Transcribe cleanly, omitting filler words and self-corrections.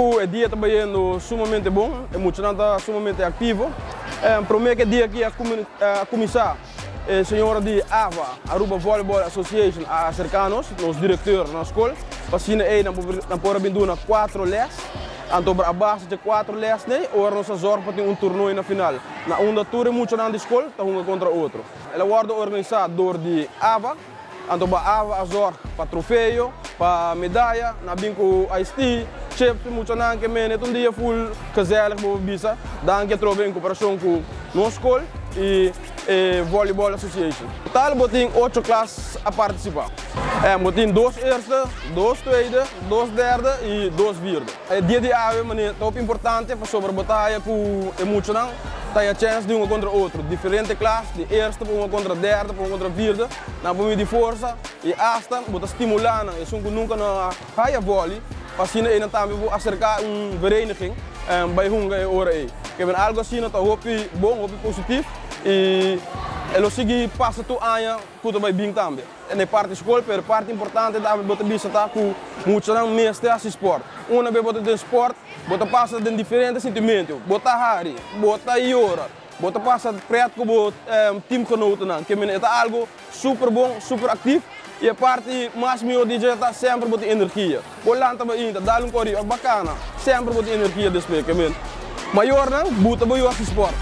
Ku e dia ta bayendo sumamente bon, e muchanan ta sumamente aktivo. Promé ku e dia aki a kuminsá, e señora di AVA, Aruba Volleyball Association, a aserká nos, nos direkteur na skol, pa asina ei nan por a bin duna kuatro lès. Anto a base dje kuatro lès nei, ora nos a zòrg pa tin un tornoe na final, na unda tur e muchanan di skol ta hunga kontra otro. El a wòrdu organisá dor di AVA. Anto ba ava a zorg pa trofeo, pa medaya, na bin ku iced tea, chips, muchanan ke mene ta un dia full gezellig bo por bisa. Danki atrobe en koperashon ku nos skol i e Volleyball Association. Total bo tin ocho klas a partisipa. Bo tin dos eerste, dos tweede, dos derde i dos vierde. E dia di awe manera ta hopi importante pasobra bo ta haya ku e muchanan ta haya chèns di hunga kontra otro. Diferente klas, di eerste pa hunga kontra derde, pa hunga kontra vierde, nan por midi forsa i asta bo ta stimulá nan esun ku nunka no a haya vòli pa asina einan tambe por aserká un vereniging bai hunga e ora ei. Keben algu asina ta hopi bon, hopi positif i e lo sigui pasa tur aña ku ta bai bin tambe. Na e parti skol, pero e parti importante tambe bo ta bisa ta ku muchanan mester hasi sport. Una bes bo ta den sport, bo ta pasa den diferente sintimentu. Bo ta hari, bo ta yora, bo ta pasa pret ku bo teamgenotennan. Ke mene e ta algu super bon, super aktif i e parti mas mihó di dje ta semper bo tin energia. Bo lanta mainta, dal un korido, bakana, semper bo tin energia despues. Ke mene mayornan buta bo yu hasi sport.